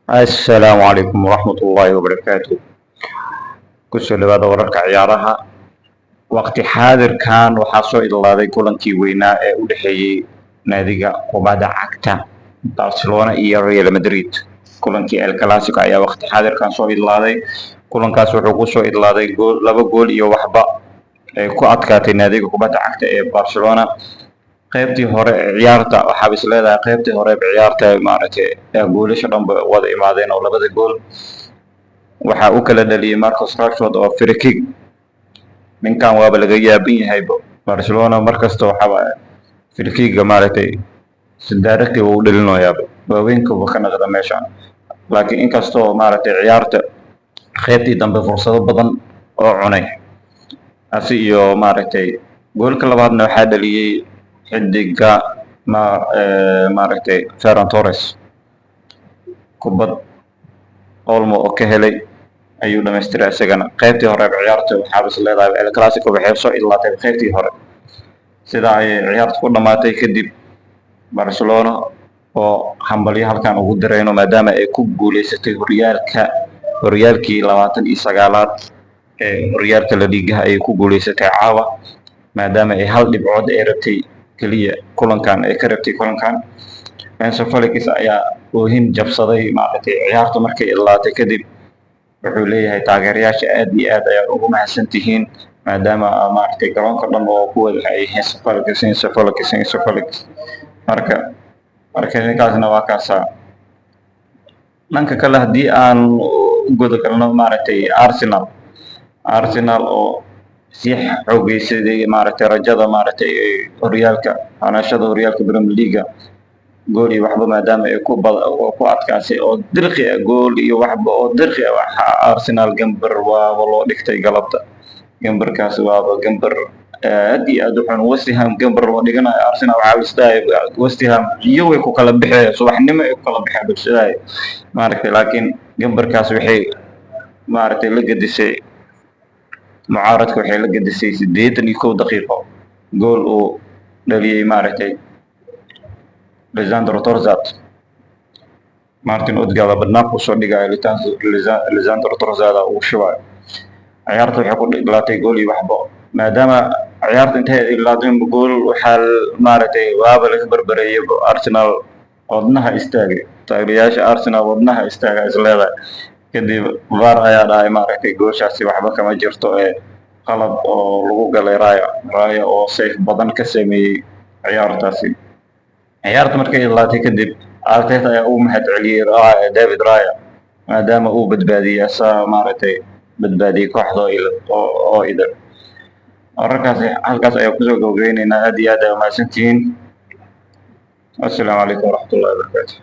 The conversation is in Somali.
Assalaamu calaykum waraxmatullaahi wabarakaatu. Kusoo dhawaada wararka ciyaaraha. Waqti xaadirkan waxaa soo idlaaday kulankii weynaa ee u dhexeeyey naadiga kubadda cagta Barcelona iyo Real Madrid. Kulankii El Clasico ayaa waqti xaadirkan soo idlaaday. Kulankaas wuxuu kusoo idlaaday gool, 2 gool iyo waxba ay ku adkaatay naadiga kubadda cagta ee Barcelona. Qaybtii hore ee ciyaarta waxaaba is leedahay qaybtii hore ee ciyaarta maaragtay goolasha dhan ba wada imaadeen, oo labada gool waxaa u kala dhaliyay Marcus Rashford oo free kick. Ninkan waaba laga yaaban yahay. Barcelona markasta waxaaba free kick-ga maaragtay si directly uu u dhalinayaaba, waaweynkuba ka naqda meeshan. Laakiin inkastoo maaragtay ciyaarta qaybtii dambe fursado badan oo cunay asi iyo maaragtay, goolka labaadna waxaa dhaliyey xidiga ma maaragtay Ferran Torres. Kubad Olmo oo ka helay ayuu dhamaystiray isagana. Qaybtii hore ciyaarta waxaaba is leedahay El Clasico waxay soo idlaatay qaybtii hore. Sidaa ayay ciyaarta ku dhamaatay. Kadib Barcelona oo hambalyo halkan ugu dirayno maadaama ay ku guuleysatay horyaalka, horyaalkii 29aad ee horyaalka La Ligaha ayay ku guuleysatay caawa, maadaama ay hal dhibcood ay rabtay keliya kulankan ay ka rabtay. Kulankan Enzo Felix ayaa oohin jabsaday maaragtay ciyaarta markay idlaatay kadib. Wuxuu leeyahay: "Taageerayaasha aad iyo aad ayaa ugu mahadsan tihiin," maadaama maaragtay garoonka dhan oo ku wada ay yihiin "Enzo Felix, Enzo Felix, Enzo Felix". Marka ninkaasna waa kaasaa. Dhanka kale haddii aan u guda galno maaragtay Arsenal oo sii xoogeysaday maaragtay rajada maaragtay horyaalka, hanashada horyaalka Premier League, 1 gool iyo waxba maadaama ay ku adkaasay oo dirqi ah, 1 gool iyo waxba oo dirqi ah. Waxa Arsenal gambar waaba loo dhigtay galabta. Gambarkaas waaba gambar aad iyo aad u xun. West Ham gambar loo dhiganayo Arsenal, waxaa la isdhahay West Ham iyo way ku kala bixeen, subaxnimo ay ku kala baxeen bulshadahay maaragtay. Laakiin gambarkaas waxay maaragtay la gedisay mucaaradka, waxay la gedisay 81 daqiiqo gool uu dhaliyey maaragtay Lisandro Trossard. Martin Odegaard badnaanka usoo dhigayo, Lisandro Trossard uu shubayo. Ciyaarta waxay ku idlaatay 1 gool iyo waxba. Maadaama ciyaarta intay idlaatay gool, waxaa maaragtay waaba laga barbareeyay Arsenal. Wadnaha istaagay taageerayaasha Arsenal, wadnaha istaaga is leedahay. Kadib VAR ayaa dhahay maaragtay gooshaasi waxba kama jirto ee qalad oo lagu galay Raya, Raya oo save badan ka sameeyey ciyaartaasi. Ciyaarta markay idlaatay kadib Arteta ayaa u mahad celiyey David Raya maadaama uu badbaadiyey, asaa maaragtay badbaadiyey kooxda oo idil. Wararkaasi halkaas ayaa kusoo gabagabeyneynaa. Aad iyo aad ayaa mahadsantihiin. Assalaamu calaykum waraxmatullahi wabarakaatu.